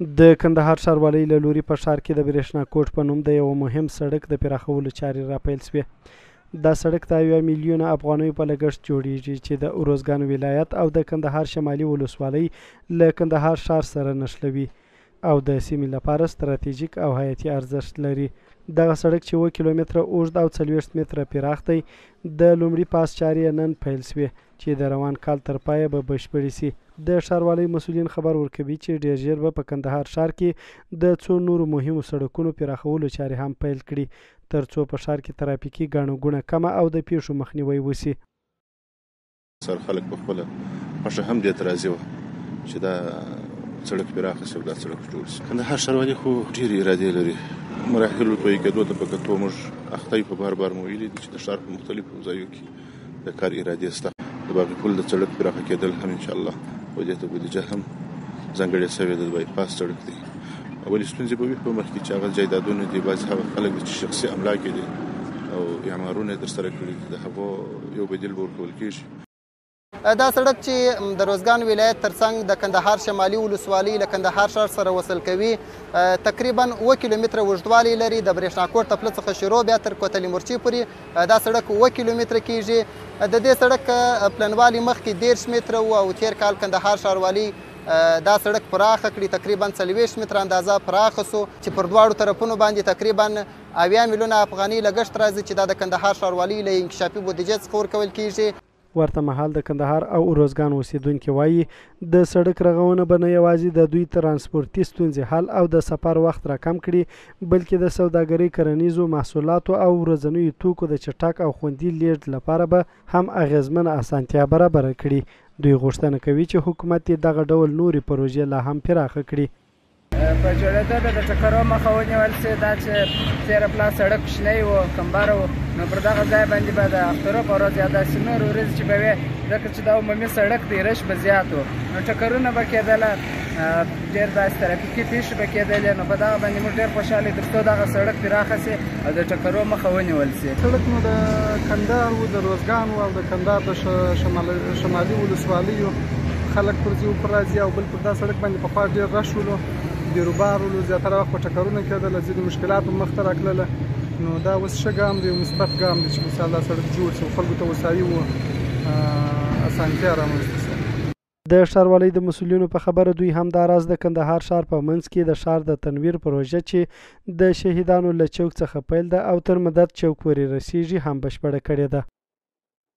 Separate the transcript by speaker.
Speaker 1: د کندهار ښاروالۍ له لوري په ښار کې د برېښنا کوټ په نوم د یوه مهم سړک د پراخولو چارې راپیل شوې. دا سړک د 70 میلیونه افغانیو په لګښت جوړېږي چې د اروزګان ولایت او د کندهار شمالي ولسوالۍ له کندهار ښار سره نښلوي او د سیمې لپاره ستراتیژیک او حیاتي ارزښت لري. دغه سړک چې 7 کیلومتره اوږد او 40 متره پراخ دی، د لومړي پاس چارې یې نن پیل شوې چې د روان کال تر پایه به بشپړې شي. د ښاروالۍ مسؤلین خبر ورکوي چې ډېر ژر به په کندهار ښار کې د څو نورو مهمو سړکونو پراخولو چارې هم پیل کړي، ترڅو په ښار کې ترافیکي ګڼه ګوڼه کمه او د پېښو مخنیوی وشي.
Speaker 2: سر خلک په خپله خوښه هم دې ته راضي وه چې دا سړک پراخه شي او دا سړک جوړ شي. کندهار ښاروالي خو ډېرې ارادې لري. مراحلو تویې کېدو ته په کتو موږ اخته یو، په بار بار مو ویلي دي چې د ښار په مختلفو ځایو کې د کار ارادې شته. د باغي پل د سړک پراخه کېدل هم انشاالله و دې ته بودیجه هم ځانګړې شوې ده، د بای پاس سړک دی. ولې ستونزې به وي په مخ کې چې هغه جایدادونه دي، بعضې هغه خلک دي چې شخصي املاک یې دي او اعمارونه یې ترسره کړي دي، د هغو یو بدیل به ورکول کېږي.
Speaker 3: دا سړک چې د روزګان ولایت ترڅنګ د کندهار شمالي ولسوالۍ له کندهار ښار سره وصل کوي، تقریبا 7 کیلومتره اوږدوالی لري. د برېښناکوټ تپله څخه شروع بیا تر کوتلي مورچې پورې دا سړک 7 کیلومتره کېږي. د دې سړک پلنوالی مخکې 30 متره و او تېر کال کندهار ښاروالۍ دا سړک پراخه کړي، تقریبا 40 متره اندازه پراخه شو چې پر دواړو طرفونو باندې تقریبا 70 میلیونه افغانۍ لګښت راځي چې دا د کندهار ښاروالۍ له انکشافي بودیجې څخه ورکول کېږي.
Speaker 1: ورته مهال د کندهار او اروزګان اوسېدونکي وايي، د سړک رغونه به نه یوازې د دوی ترانسپورتي ستونزې حل او د سفر وخت راکم کړي، بلکې د سوداګرۍ، کرنیزو محصولاتو او ورځنیو توکو د چټک او خوندي لېږد لپاره به هم اغېزمنه اسانتیا برابره کړي. دوی غوښتنه کوي چې حکومت دې دغه ډول نورې پروژې لا هم پراخه کړي.
Speaker 4: په جوړېدلو د ټکرو مخه ونیول شي. دا چې تېره پلا سړک کوچنی و، کمبر و، نو پر دغه ځای باندې به د اخترو په ورځ یا داسې نورې ورځې چې به وې، ځکه چې دا عمومي سړک دی، رش به زیات و، نو ټکرونه به کېدله، ډېر داسې ترافیکي پېښې به کېدلې. نو په دغه باندې موږ ډېر خوشحاله یو تر څو دغه سړک پراخه شي او د ټکرو مخه ونیول شي.
Speaker 5: سړک نو د کندهار و، د روزګان و او د کندهار د شمالي ولسوالیو خلک پر ځي او پر راځي، او بل پر دا سړک باندې پخوا ډېر رش ولو، بیروبار ولو، زیاتره وخت په ټکرونه کېدله، ځینې مشکلات هم مخته راتلله. نو دا اوس ښه ګام دی، مثبت ګام دی چې مثال دا سړک جوړ شي او خلکو ته هوسايي و اسانتیا رامنځته شي.
Speaker 1: د ښاروالۍ د مسؤلینو په خبره دوی همداراز د کندهار ښار په منځ کې د ښار د تنویر پروژه چې د شهیدانو له چوک څخه پیل ده او تر مدد چوک پورې رسیږي هم بشپړه کړې ده.